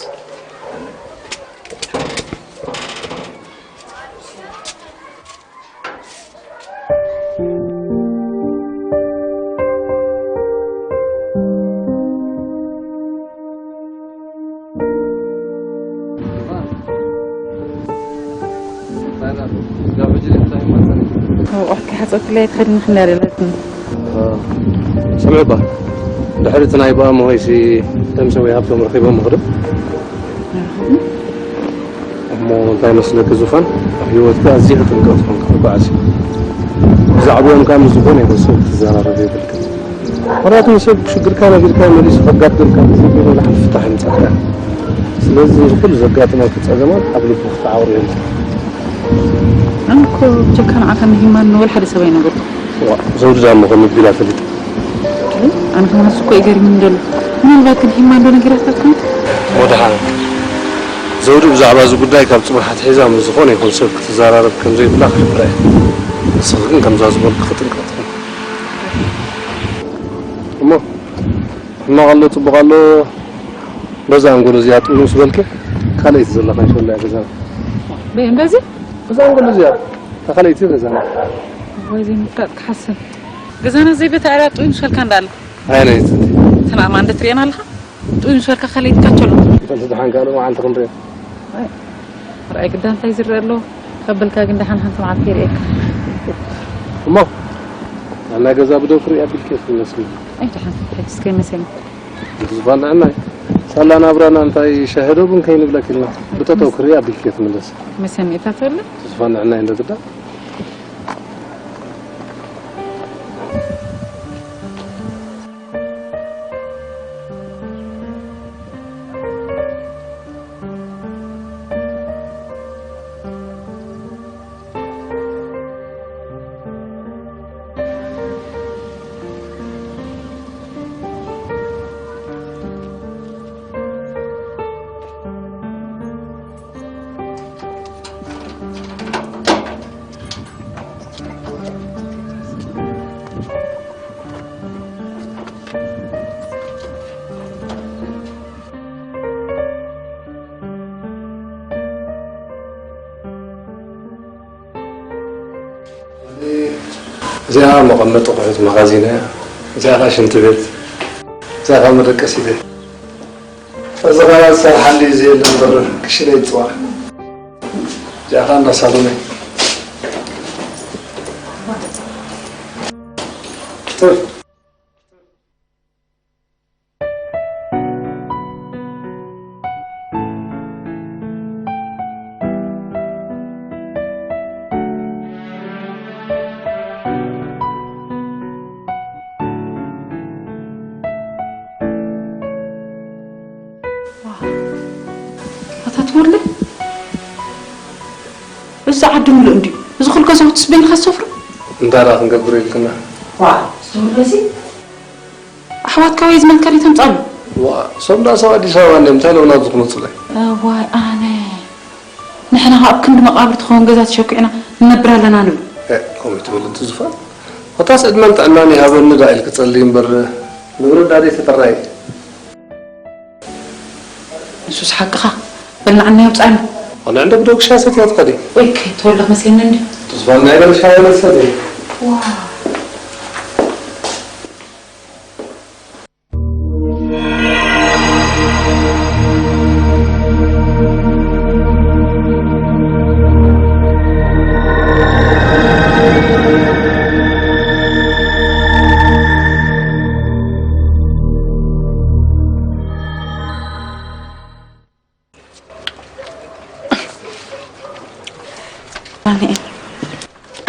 ኣውቃት ክሓፀብክለይ ትኸድኒ ክንደር ኢላትኒ። ስምዒ እባ ድሕሪ እቲ ናይ ብኣሞ ሆይሲ ተምሰ ወይ ሃብቶም ረኺቦም ምኽዶ እሞ እንታይ መስለኪ ዙፋን ኣብ ህይወትካ ኣዝዩ ጥንቀቕ ትኾን ክትበዓሲ ብዛዕባኦም ካብ ዝኾነ ይኹን ሰብ ክትዘራረብ የብልካ ምኽንያቱ ንሰብ ሽግርካ ነጊርካ መሊሱ ከጋድልካ ዝብል ፍታሕ ይምፀካ ስለዚ ንኩሉ ዘጋጥመኪ ፀገማት ኣብ ልቡ ክትዓብሩ የምፅእ ኣነ እኮ ብጀካ ንዓኻ ንሂማን ንወላ ሓደ ሰብ ኣይነገርኩ። ዋ፣ ዘውዲ ዳሞ ከም ምቢላ ፈሊጠ። ኣነ ከማን እሱ እኮ ይገርምኒ ደሎ። ምናልባት ግን ሂማን ዶ ነጊራታ ትኾን? እሞ ደሓን። ዘውዲ ብዛዕባ እዚ ጉዳይ ካብ ጽባሕ ኣትሒዛ ምስ ዝኾነ ይኹን ሰብ ክትዘራረብ ከም ዘይብላ ክሕብራ እየ። ንስኺ ግን ከምዛ ዝበልኩኺ ጥንቅቕቲ ኩኒ። እሞ ሕማቕ ኣሎ ጽቡቕ ኣሎ በዛ ኣንጎሎ እዚኣ ጥውንስ በልኪ ካልኣይቲ ዘላ ካንሸሎ እያ ገዛና። በይ እንደዚ? በዛ ኣንጎሎ እዚኣ እታ ካልኣይቲ ገዛና። ወይ ዘይምፍላጥ ክሓስን። ገዛና ዘይበታ ኣርያ ጥውንስ በልካ እንዳለ። ኣየነይቲ? እተን ኣእማን ዶ ትርእየን ኣለኻ? ጥውንስ በልካ ካልኣይቲ ካንሸሎ። እተን ትድሓን ካልእ መዓልቲ ክንሪኦ። ርኣይ ግዳ እንታይ ዝረአ ኣሎ ከበልካ ግን ደሓን ሓንቲ መዓልቲ ይርእየካ። እሞ ናይ ገዛ ብደው ክርኢ ኣቢልኪ ኢኺ መስሊ። ኣይ ደሓን ሕጅስ ከይመሰኒ። ዝፋን ንዕናይ ሳላ ናብራና እንታይ ሻሂ ዶ ቡን ከይንብለኪ ኢልና ብጠጠው ክርኢ ኣቢልኪ ትምለስ። መሰኒ እታ ትበለ? ዝፋን ንዕናይ እንደ ግዳ። እዚኣ መቐመጢ ኣቑሑት መኻዚን እያ። እዚኣ ኸዓ ሽንቲ ቤት። እዚኣ ኸዓ መደቀሲት እያ። እዚ ኸዓ ዝሰርሓሉ እዩ ዘየለ እምበር ክሽነ ይፅዋዕ። እዚኣ ኸዓ እንዳ ሳሎን እያ። ኣታ ትወልድ እዚ ዓዲ ምሉእ እንድዩ። እዚ ኩሉ ገዛውትስ በይንኻ ትሰፍሮ? እንታይ ደኣ ክንገብር ኢልክና? ዋ፣ ዝምለሲ ኣሕዋትካ ወይ ዝመትካ ድዩ ተምጻሉ? ዋ፣ እሶም ደኣ ሰብ ኣዲስ ኣበባ እንድዮም፣ እንታይ ኢሎም ናብዚ ክመጹለይ? እዋይ ኣነ። ንሕና ከኣ ኣብ ክንዲ መቓብር ትኸውን ገዛ ተሸኲዕና ንነብር ኣለና ንብል። እ፣ ወይ ትብል እቲ ዝፋን። ኮታስ ዕድመን ጥዕናን ይሃበኒ ዳ ኢልክ ጸልይ እምበር፣ ንብረት ዳ ደይ ተጠራይ። ንሱስ ሓቅኻ። በል ንዓና የውጻእና። ኣነ እንደ ብደግሻ ሰትያ ትኸዲ። ወይ ከይተወልደ መስለኒ እንዲ። ዝፋን ናይ በልሻ የመሰለ። ዋው።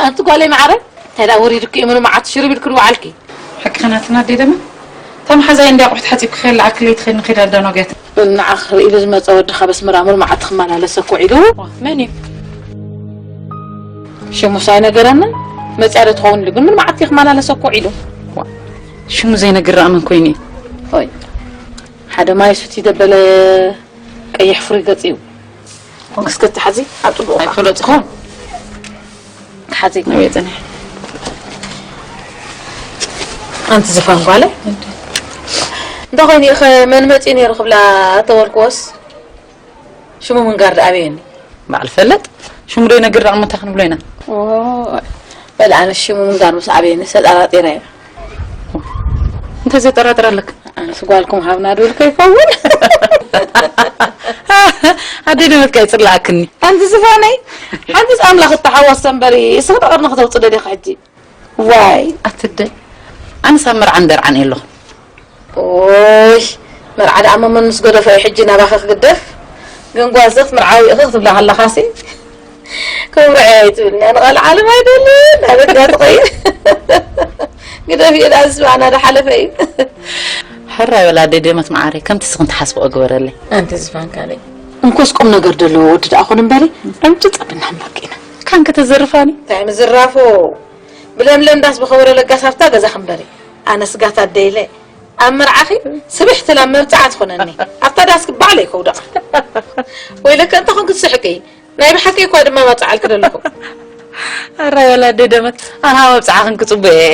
ኣንቲ ጓለይ ማዕረ፣ እንታይ ደኣ ወሪዱኪ እዩ? ምንም መዓት ሽርብ ኢልክን ወዓልኪ። ሓቂ ኸናትና ኣደይ ደማ፣ እታ መሓዛይ እንድያ ኣቑሑት ሓጺብኪ ከየለዓልክለይ ትኸይድ ንኸይድ ኣዳናጉያት። ንዓኽ ርኢ ኢሉ ዝመጸ ወድኻ በስመራ ምንም መዓት ክመላለስ እኮ ኢሉ። ዋ፣ መን እዩ? ሽሙስ ኣይነገረንን። መጽያ ዶ ትኸውን ኢሉ ግን ምንም መዓት ክመላለስ እኮ ኢሉ። ዋ፣ ሽሙ ዘይነግር ደኣ መን ኮይኑ እዩ? ኦይ፣ ሓደ ማይ ሱቲ ደበለ ቀይሕ ፍሩይ ገጽ እዩ። እስከ ትሓዚ ኣብ ጥቡቕ ኣይፈለጥኹ። ትሓዚ። ኣበይ ጽኒሕ? ኣንቲ ዝፋን ጓለ። እንተኾይኑ ኢኸ መን መጺኡ ነይሩ ክብላ ተበልክዎስ ሽሙ ምንጋር ደኣ ኣበየኒ? በዓል ፈለጥ ሽሙ ዶ ይነግር ደኣ እሞ እንታይ ክንብሎ ኢና? ኦ፣ በል ኣነ ሽሙ ምንጋር ምስ ኣበየኒ ተጠራጢረ እየ። እንታይ ዘጠራጥር ኣለካ? ኣነስ ጓልኩም ሃብና ድብል ከይከውን። ኣደይ ደመት ከይጽላእክኒ። ኣንቲ ዝፋነይ፣ ሓንቲስ ኣምላኽ እተሓወሰ እምበሪ፣ እስኺ ደቐርኒ ክተውጽእ ደሊኺ ሕጂ። ዋይ። ኣትደ። ኣነስ ኣብ መርዓን ደርዓን እየ ኣለኹ። ኦይ፣ መርዓ ደኣ እሞ መን ምስ ገደፎ እዩ ሕጂ ናባኺ ክግደፍ? ግን ጓል ዘኽትምርዓዊ ኢኺ ክትብላ ከለኻሲ፣ ክብርዐ ኣይትብልኒ፣ ኣነ ቃል ዓለም ኣይደልን፣ ኣበዳ ትኸይድ። ግደፊ፣ ደኣ ዝስማዕና ዶ ሓለፈ እዩ። ሕራይ በላ ኣደይ ደመት መዓረይ፣ ከምቲ እስኽን ትሓስብኦ ግበረለይ። ኣንቲ ዝፋንካለይ። እንኮስ ቁም ነገር ዘለዎ ወዲ ደኣ ኹን እምበሪ፣ ዕምጭ ጸብና ኣምላክ ኢና። ካን ከተዘርፋኒ? እንታይ ምዝራፎ? ብለምለም ዳስ ብኸበሮ ለጋስ ሃብታ ገዛ ክንበሪ። ኣነ ስጋት ኣደይለ፣ ኣብ መርዓኺ ስብሕቲ ላም መብጽዓ ትኾነኒ። ኣብታ ዳስ ክበዓለይ ከውደቕ። ወይለከ እንተ ኹን ክትስሕቂ። ናይ ብሓቂ እኳ ድማ መጽዓልኪ ደለኹ። ኣራይ ወላዲ ደመት፣ ኣሃ መብጽዓኽን ክጽበ እየ።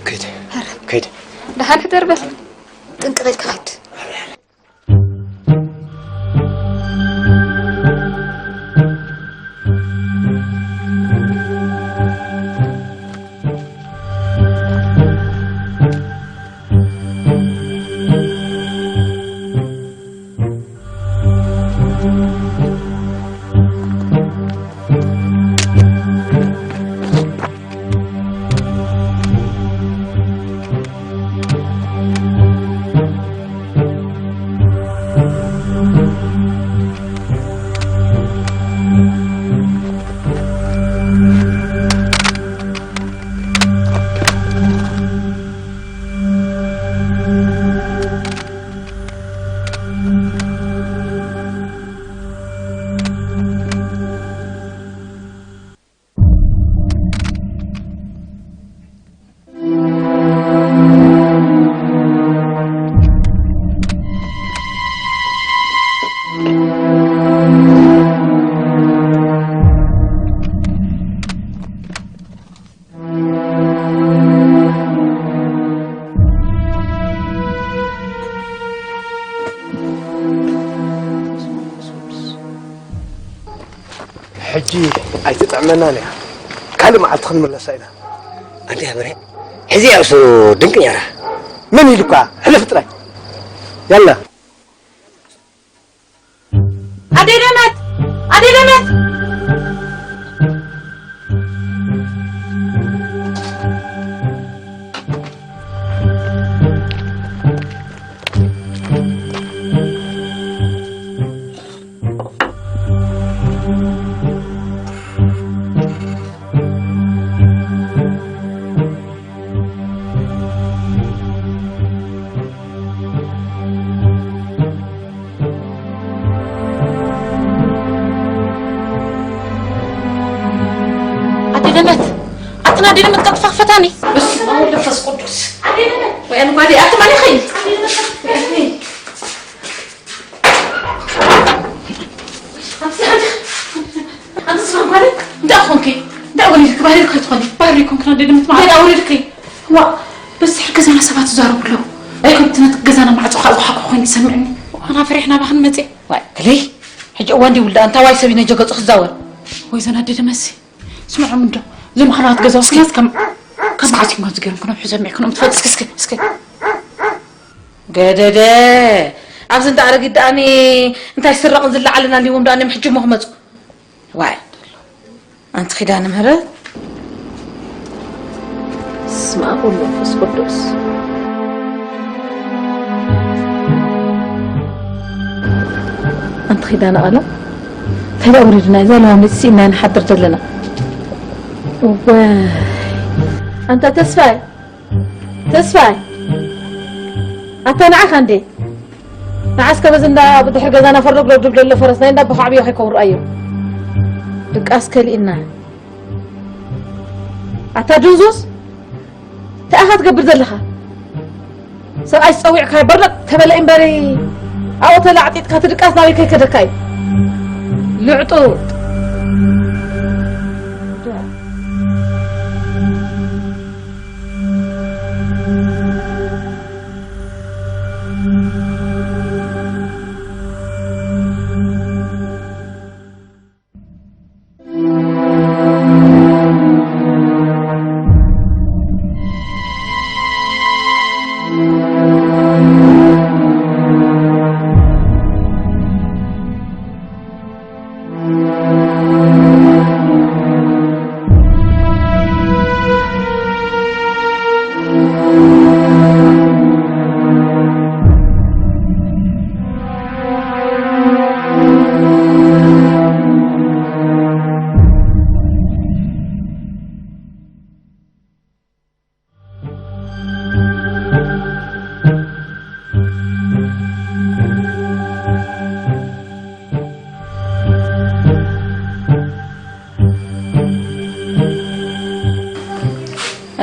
ከይደ። ከይደ። ደሓን ሕደር በል። ጥንቅቕ ኢልካ ኺድ። መናንያ ካልእ መዓልቲ ክንምለሳ ኢና። ኣንተ ያበረ ሕዚ ያው ሱ ድንቅ ያራ ምን ይልኳ ሕለፍ ጥራይ ያላ ኣደይ ደመት ኣደይ ደመት ኣደይ ደመት ኣትና ኣደይ ደመት ቀልጥፋ ክፈታኒ በስመ ኣብ ወወልድ ወመንፈስ ቅዱስ ኣደይ ደመት ወይ ኣንጓዴ ኣቲ ማን ይኸይድ ኣንቲ ስማ ማለት እንታይ ኮንኪ እንታይ ወሊድኪ ባህሪ ከይትኾኒ ባህሪ ኮንክና ደድምት ማለት እንታይ ወሊድኪ ዋ በስሕ ገዛና ሰባት ይዛረቡ ኣለዉ ኣይኮንትነት ገዛና ማዕጾ ካብ ዝሓቁ ኮይኑ ትሰምዕኒ ኣና ፈሪሕና ባኽን መጽእ ዋይ ክለይ ሕጂ እዋን ዲውልዳ ኣንታ ዋይ ሰብ ይነጀ ገጹ ክዛወር ወይ ዘናደደ መሲ ስምዖም እንዶ እዞም ሓለዋት ገዛ ውስኪ ከም ከም ዓሲም ከምዚ ገይሮም ክነብሑ ሰሚዕክኖም ትፈልጥ እስኪ እስኪ እስኪ ገደደ ኣብዚ እንዳ ኣረጊት ደኣኒ እንታይ ስረቕን ዝለዓልን ኣልዎም ደኣኒ ምሕጂ እሞ ክመፁ ዋይ ኣንቲ ኪዳነ ምህረት ስመ ኣብ ወመንፈስ ቅዱስ ኣንቲ ኪዳነ ቃላ እንታይ ደኣ ወሪድና እዛ ለማመት ስኢና ንሓድር ዘለና እወ ኣንታ ተስፋይ ተስፋይ ኣታ ንዓኻ እንዴ ንዓስከ በዚ እንዳ ብድሕሪ ገዛና ፈርዶግ ለብድብ ደሎ ፈረስ ናይ እንዳ ኣቦኻ ዓብዮ ከይከውን ረኣዮ ድቃስ ከሊእና ኣታ ድንዙዝ እንታይ ኢኻ ትገብር ዘለኻ ሰብኣይ ዝፀዊዕካ በርለጥ ተበለ እምበሪ ኣብኡ ተላዕጢጥካ ትድቃስ ናበይ ከይከደካ እዩ ልዕጡጥ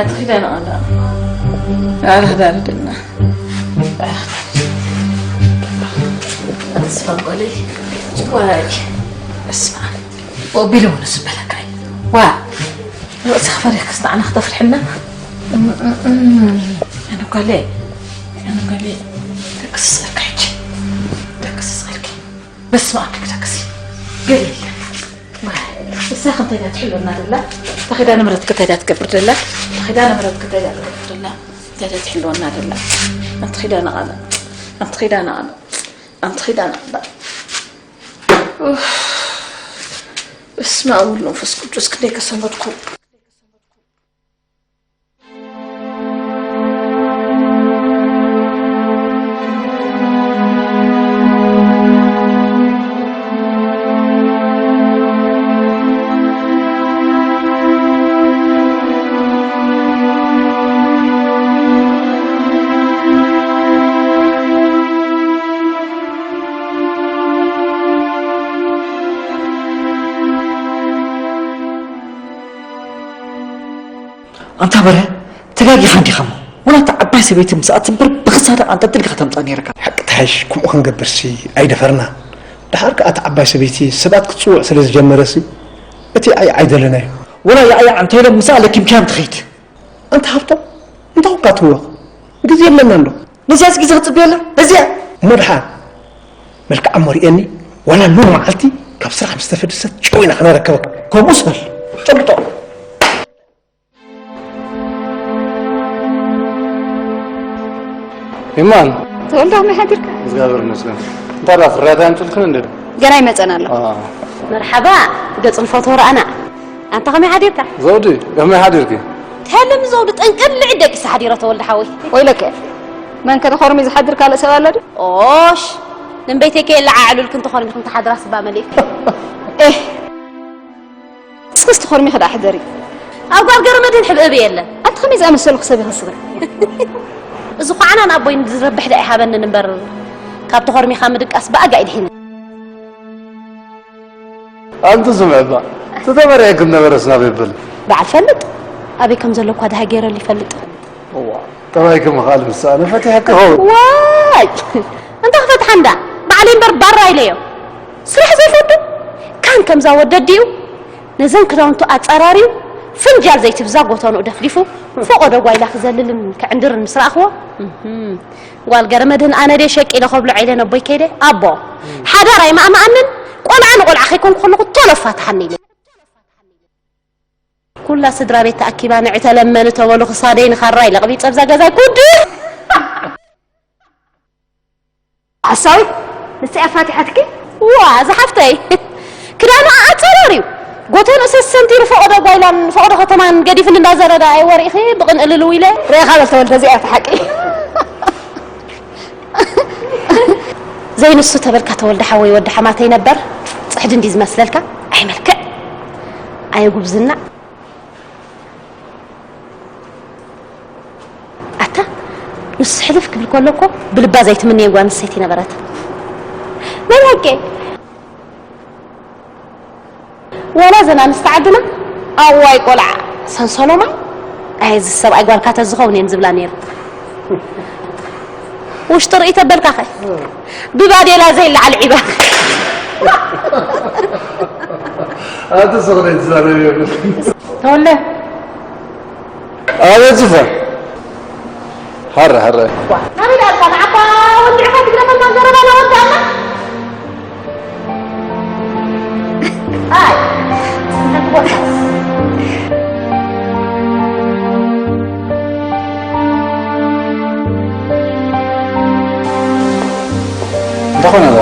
ኣቲ ኪዳነ ኣላ ኣረ ክዳርድና ኣስፋ ጓለይ ዋይ እስማ ወቢሉ ምኑ ዝበለካ ዋ ርእሲ ክፈሪሕ ክስታዕና ክተፍርሕና ኣነ ጓለይ ኣነ ጓለይ ደቅስ ስእልካ ሕጂ ደቅስ ስእልኪ በስመ ኣብ ክተክሲ ገለ የለን እሳ ክንተይ ዳ ትሕሎ እናደላ ተኺዳ ንምረት ክተይ ዳ ትገብር ደላ ተኺዳ ንምረት ክተይ ዳ ትገብር ደላ እንታይ ዳ ትሕሎ እናደላ ኣንቲ ኺዳ ናቓላ ኣንቲ ኺዳ ናቓላ ኣንቲ ኺዳ ናቓላ በስመ ኣብ ወወልድ ወመንፈስ ቅዱስ ክንደይ ከሰመድኩ ኣንታ በረ ተጋጊኻ እንዲኻ እሞ ወላ እታ ዓባይ ሰበይቲ ምስኣ ትንብር ብኽሳዳ ኣንጠልጢልካ ከተምፅኣ ነይርካ። ሓቂ ትሓይሽ ከምኡ ክንገብርሲ ኣይደፈርናን። ደሓር ከኣ እታ ዓባይ ሰበይቲ ሰባት ክትፅውዕ ስለ ዝጀመረሲ እቲ ዓይ ዓይ ደለናዮ። ወላ ያዕያዕ እንተ ኢሎም ምስኣ ለኪምካዮም ትኸይድ። ኣንታ ሃብቶም እንታይ ኮንካ ትህወኽ? ግዜ የብለናን ዶ? ነዚኣስ ግዜ ክፅበየላ ነዚኣ። እሞ ደሓር መልክዓ እሞ ርኤኒ ዋላ ሎሚ መዓልቲ ካብ ስራሕ ምስ ተፈደሰት ጨው ኢና ክነረክበካ። ከምኡስ በል። ጭብጦ። ይማን። ተወልደ፣ ከመይ ሓዲርካ? እግዚኣብሔር ይመስገን። እንታይ ደኣ ፍርያት ኣምፅልክን እንዴ? ገና ይመፀን ኣሎ። አ። መርሓባ፣ ገጽ ንፈትዎ ረኣና። ኣንታ ከመይ ሓዲርካ? ዘውዲ፣ ከመይ ሓዲርኪ? ትሕልም ዘውዲ፣ ጠንቅልዒ ደቂሰ ሓዲረ ተወልደ ሓወይ። ወይለከ፣ መን ከ ተኾርሚ ዝሓድር ካልእ ሰብ ኣሎ ድዩ? ኦሽ፣ ንበይተይ ከየለዓዕሉልክን ተኾርሚክን ትሓድራ ስባ መሊእካ። ኤህ፣ እስክስ ተኾርሚኺ ደኣ ሕደሪ። ኣብ ጓል ገረመድህን ሕብእብ የለን። ኣንቲ ከመይ ዝኣመሰልኩ ሰብ ኢኺ ስኽሪ? እዚ ኳዕናን ኣቦይን ዝረብሕ ደኣ ይሃበንን እምበር፣ ካብ ተኾርሚኻ ምድቃስ ብኣጋ ይድሒኒ። ኣንቲ ስምዕባ፣ ተተመርዕክን ነበረስ ናበይ በል? በዓል ፈልጥ፣ ኣበይ ከም ዘሎ እኳ ደሃ ገይረሉ ይፈልጥ። እዋ፣ ጠባይኪ ምኽኣል ምስ ኣነ ፈቲሐኪ ኸውን። ዋይ! እንታይ ክፈትሓ እንዳ? ባዕለይ እምበር ባራ ኢለዮ። ስራሕ ዘይፈቱ? ካን ከምዛ ወደዲኡ ነዘን ክዳውንቱ ኣጻራርዩ፣ ፍንጃል ዘይትብዛ ጎተንኡ ደፍዲፉ፣ ፈቐዶ ጓይላ ክዘልልን ክዕንድርን ምስ ረኣኽዎ፣ እህም፣ ጓል ገረመድህን ኣነ ድየ ሸቂለ ከብሎ ዒለ ነቦይ ከይደ፣ ኣቦ፣ ሓዳር ኣይማእማኣንን፣ ቆልዓ ንቆልዓ ከይኮንኩ ከለኹ ቶሎ ኣፋትሓኒ ኢለ። ኩላ ስድራ ቤት ተኣኪባ ንዒ ተለመኒ ተበሉ ክሳደይ ንኻራይ ለቕቢፀ ብዛ ገዛይ ኩዲ። ሓሳዊት ንሳ እያ ፋቲሓትኪ? ዋ፣ እዛ ሓፍተይ ክዳኑ ኣጸራርዩ፣ ጎተንኡ ሰሰንቲሩ ፈቐዶ ጓይላን ፈቐዶ ከተማን ገዲፍኒ እንዳዘረዳ ኣይ ወሪእኺ ብቕንኢ ልልው ኢለ። ርኢኻ በል ተወልደ፣ እዚኣ እያ እቲ ሓቂ። ዘይንሱ ተበልካ ተወልደ ሓወይ ወዲ ሓማተይ ነበር። ጽሕዲ እንዲ ዝመስለልካ? ኣይ መልክዕ፣ ኣይ ጉብዝና። ኣታ ንሱ ሕልፍ ክብል ከሎ እኮ ብልባ ዘይትምነዮ ጓል ኣንስተይቲ ነበረት። ናይ ብሓቂ። ዋላ እዘን ኣንስቲ ዓድና፣ ኣዋይ ቆልዓ ሰንሰሎማ፣ ኣይ እዚ ሰብኣይ ጓልካ ተዝኸውን እየን ዝብላ ነይሩ። ውሽጢ ርእይ ተበልካኸ? ብባዴላ ዘይለዓል ዒባ። ኣቲ ስኽሪ ትዛረብ የብልክን። ተወለ። ኣቤት ዝፋን። ሐረ ሐረ። ናበይ ደኣ ኣልካ? ንዓባ ወዲዕካ ትግረመልና ዘረባ ናወዳእና። ኣይ፣ እንታይ ኾነ እዛ?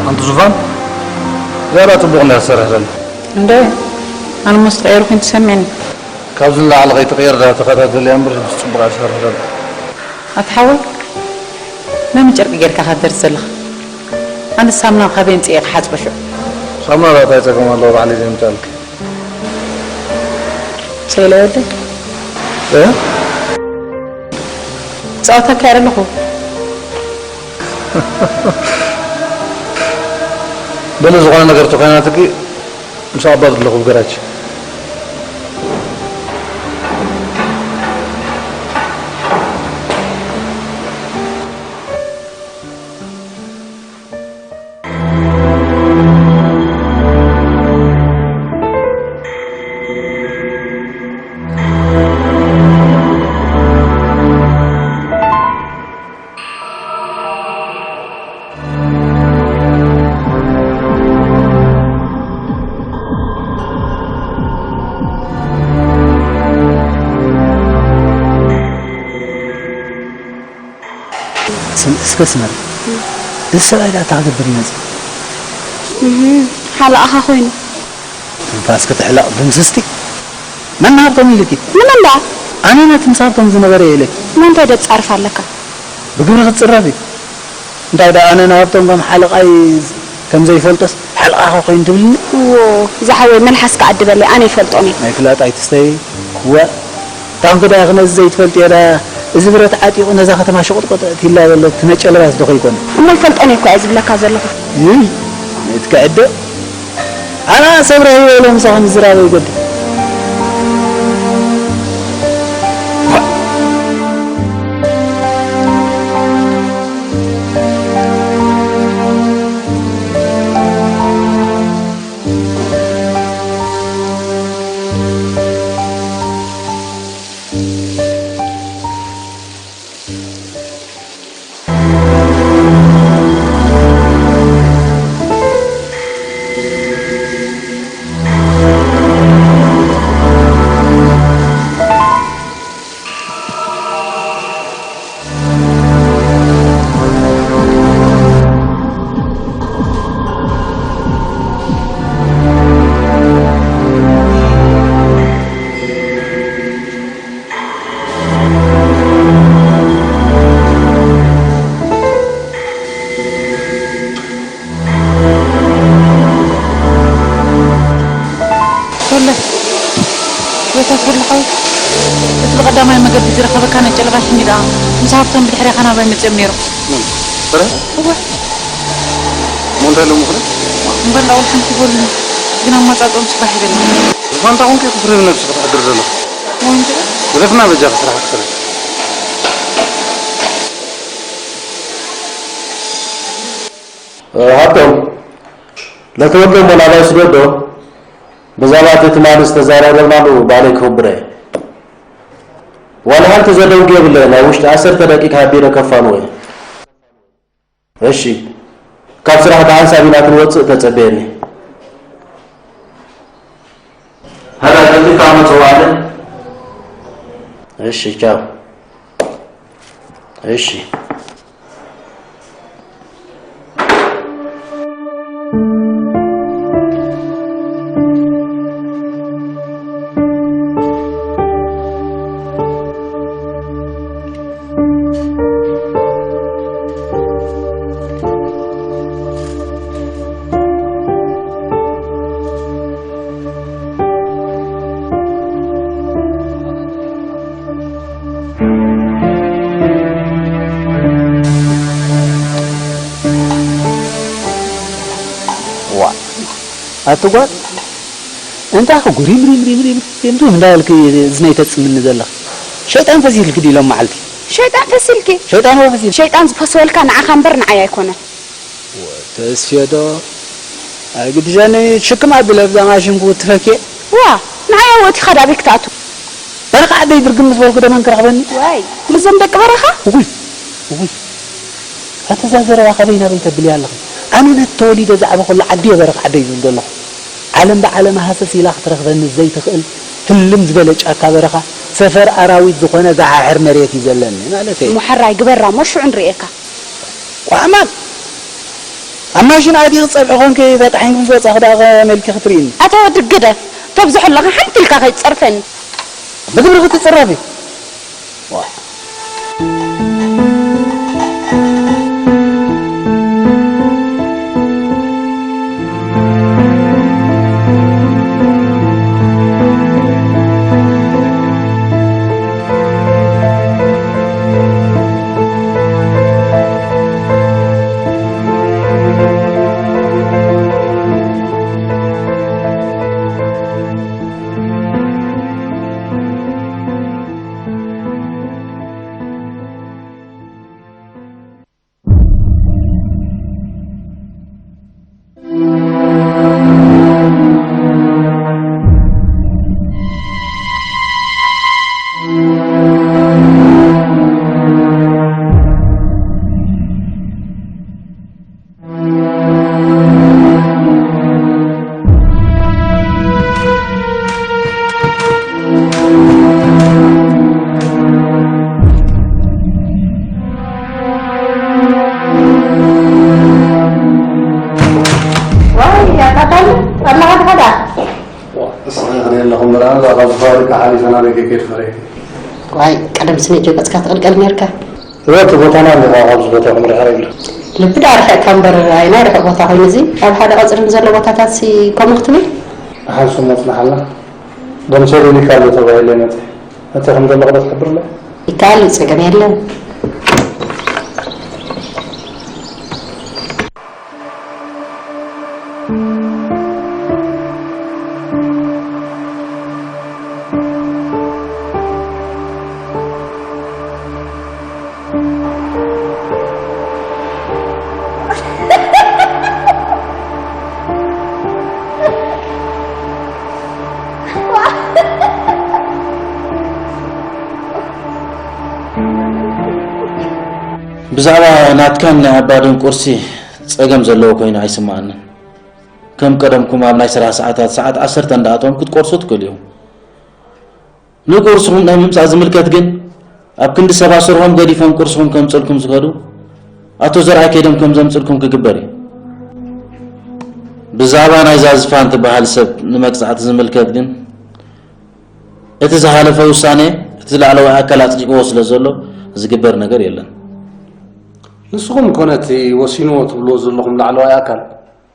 ኣንቲ ዙፋን፣ ዝያዳ ጽቡቕ እንድያ ትሰርሕ ዘላ። እንዶ፣ ኣነ እሞ ዝተቐየሩ ኮይኑ ተሰሚዕኒ። ካብዚ ንላዕሊ ከይትቕየር ዳ ተኸታተልያ እምበር፣ ጽቡቕ እያ ትሰርሕ ዘላ። ኣታ ሓወይ፣ መን ጨርቂ ጌርካ ኢኻ ትደርስ ዘለኻ? ኣነ ሳሙና ካበይ ኣምጽኤ ክሓጽቦ ሽዑ? ሳሙና ዳ እንታይ ጸገም ኣለዎ ባዕለይ ዘምጽኣልኪ? ሸይለ ወደይ። እ? ጸወታ ኣካይድ ኣለኹ። በሊ ዝኾነ ነገር ተኾይናትኪ ምስ ኣባ ዘለኹ ኣብ ገራጅ። ስም-፣ እስከ ስመር፣ እዚ ሰብኣይ ደኣ እንታይ ክገብር ይመጽእ? እህ፣ ሓለቓኻ ኮይኑ። ትንፋስ ክትሕለቕ ድምስስቲ። መን ሃብቶም ኢልኪ? ንመን ደኣ? ኣነ ነቲ ምስ ሃብቶም ዝነበረ እየ ኢለኪ። እሞ እንታይ ደጻርፍ ኣለካ? ብግብሪ ክትጽረፊ። እንታይ ደኣ ኣነ ንሃብቶም ከም ሓለቓይ ከም ዘይፈልጦስ ሓለቓኻ ኮይኑ ትብልኒ? እዎ፣ ዝሓወይ መልሓስካ ኣድበለይ፣ ኣነ ይፈልጦም እየ። ናይ ፍላጥ ኣይትስተይ። እወ፣ ታንኪ ደኣ ክነዚ ዘይትፈልጥዮ ደኣ፣ እዚ ብረት ዓጢቑ ነዛ ከተማ ሸቆጥቆጥ እትይላ ዘሎ እቲ መጨለባስ ዶ ከይኮነ? እሞ ይፈልጦን እየ እኮ እየ ዝብለካ ዘለኹ። ይይ፣ ነቲ ክዕደ። ኣና ሰብ ረኺበ ኢለ ምሳኻ ምዝራብ ኣይገድድ። ወዲ ሓወይ፣ እቲ ብቐዳማይ መገዲ ዝረኸበካ ናይ ጨለባ ሽንዲ ደኣ ምስ ሃብቶም ብድሕሬኻ ናባይ መጺኦም ነይሮም። መን? ፍረ? እወ። እሞ እንታይ ኢሎም ምኽሪ? እምበር ዳውል ሓንቲ ይበሉኒ፣ ግን ኣመጻጽኦም ጽባሕ ይበል። ዝኾነ እንተ ኾንኪ፣ ክፍሪ ብነብስኺ ትሕድሪ ዘለኺ። እወ እንጂ። ግደፍና በጃኺ ስራሕ ክትሰሪ። ሃብቶም፣ ለተወልደ እሞ ናባይ ስደዶ፣ ብዛዕባ እቲ ትማሊ ዝተዛራረብናሉ ባዕለይ ክኽብሮ እየ። ዋላ ሓንቲ ዘደንጉ የብለይን፣ ኣብ ውሽጢ ዓሰርተ ደቂቕ ሃቢረ ከፋንዎ እየ። እሺ፣ ካብ ስራሕ ደሓን ሳቢና ክንወጽእ ተጸበየኒ። ሃዳ ቀልጢፍካ መጽዋዕለ። እሺ፣ ቻው። እሺ። ዋ፣ ኣቲ ጓል፣ እንታይ ኹ ሪም ሪም ሪም ሪም ሪም ሪም እንዳበልኪ እዚ ናይ ተጽምኒ ዘለኺ? ሸይጣን ፈሲልኪ ድዩ ሎም መዓልቲ? ሸይጣን ፈሲልኪ? ሸይጣን ወ ፈሲል። ሸይጣን ዝፈስወልካ ንዓኻ እምበር ንዓይ ኣይኮነን። ተስፌ ዶ? ኣይግድሸኒ፣ ሽክም ኣቢለ ብዛ ማሽን ክውትፈኪ። ዋ፣ ንዓይ ኣወቲኻ ዳቤት ክትኣቱ። በረኻ ዓደይ ድርግም ምስ በልኩ ደመን ክረኽበኒ። ዋይ፣ ምስዞም ደቂ በረኻ? እውይ፣ እውይ። ኣታ እዛ ዘረባ ካበይ ናበይ ተብልያ ኣለኺ? ኣነ ነቲ ተወሊደ ዝዓበኹላ ዓዲ እየ በረኻ ዓደይ ዝብል ዘለኹ። ዓለም ብዓለማ ሃሰስ ኢላ ክትረኽበኒ ዘይትኽእል ህልም ዝበለ ጫካ በረኻ፣ ሰፈር ኣራዊት ዝኾነ ዝሓሕር መሬት እዩ ዘለኒ ማለተይ። እሞ ሕራይ ግበራ እሞ ሽዑ ንርእየካ። ቋማል! ኣብ ማሽን ኣእቲኺ ጸብሒ ኮንኪ ተጣሒንኪ ምስ ወጻኺ ደኣ ከመይ ኢልኪ ክትርእይኒ? ኣታ ወዲ ግደፍ፣ ተብዝሖ ኣለኻ ሓንቲ ኢልካ ከይትጸርፈኒ። ብግብሪ ክትጽረፊ? ዋ። ዋይ፣ ኣታ ካሉ፣ ኣለኻ ድኻ ደኣ? ዋ፣ እስኺ ኸመይ ኣለኹም ደኣ? እዛ ካብ ዝፋብሪካ ሓሊፈ ናበይ ከይከድኩ ፈሪሐ። ዋይ፣ ቀደምስ ነጀ ገጽካ ትቕልቀል ነርካ። እወ፣ እቲ ቦታና እንዲኻ ካብዚ ቦታ ይኹን ርሕቕ ይብሎ። ልቢ ደኣ ርሕቕካ እምበር፣ ኣየናይ ርሑቕ ቦታ ኮይኑ እዚ? ኣብ ሓደ ቀጽሪ ንዘሎ ቦታታትሲ ከምኡ ክትብል? ደሓን ስሙ ጽናሓልና። ደምሴ ደሊካ ኣሎ ተባሂለ መጸ። መጸ ከም ዘለኹ ዶ ትሕብር ኣሎ? ይከኣል እዩ፣ ጸገም የለን። ብዛዕባ ናትካን ናይ ኣባድን ቁርሲ ጸገም ዘለዎ ኮይኑ ኣይስምዓንን። ከም ቀደምኩም ኣብ ናይ ስራሕ ሰዓታት፣ ሰዓት ዓሰርተ እንዳኣተኹም ክትቆርሱ ትኽእሉ ኢኹም። ንቁርስኹም ናይ ምምጻእ ዝምልከት ግን፣ ኣብ ክንዲ ሰባት ስርሖም ገዲፎም ቁርስኹም ከምጽእልኩም ዝኸዱ፣ ኣቶ ዘርኣይ ከይዶም ከም ዘምጽእልኩም ክግበር እዩ። ብዛዕባ ናይዛ ዝፋን ትበሃል ሰብ ንመቅጻዕቲ ዝምልከት ግን፣ እቲ ዝሓለፈ ውሳኔ፣ እቲ ላዕለዋይ ኣካል ኣጽዲቅዎ ስለ ዘሎ፣ ዝግበር ነገር የለን። ንስኹም እኮ ነቲ ወሲንዎ ትብልዎ ዘለኹም ላዕለዋይ ኣካል፣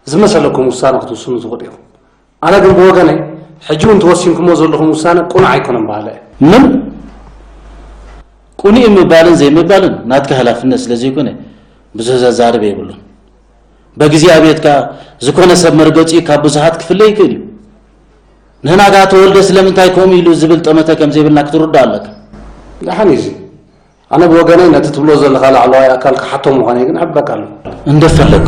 ዝመሰለኩም ውሳነ ክትውስኑ ትኽእሉ ኢኹም። ኣነ ግን ብወገነይ፣ ሕጂ እውን ተወሲንኩሞ ዘለኹም ውሳነ ቅኑዕ ኣይኮነን በሃለ። ምን ቅኑዕ ምባልን ዘይምባልን ናትካ ሃላፍነት ስለ ዘይኮነ ብዙሕ ዘዛርብ የብሉን። በግዜ ኣብየትካ ዝኾነ ሰብ መርገጺኡ ካብ ብዙሓት ክፍለ ይኽእል እዩ። ንሕና ከኣ ተወልደ ስለምንታይ ከምኡ ኢሉ ዝብል ጠመተ ከም ዘይብልና ክትርዳእ ኣለካ። ደሓን እዩ እዚ። ኣነ ብወገነይ ነቲ ትብሎ ዘለኻ ላዕለዋይ ኣካል ክሓቶ ምዃነይ ግን እሕብረካ ኣለኹ። እንደፈለግ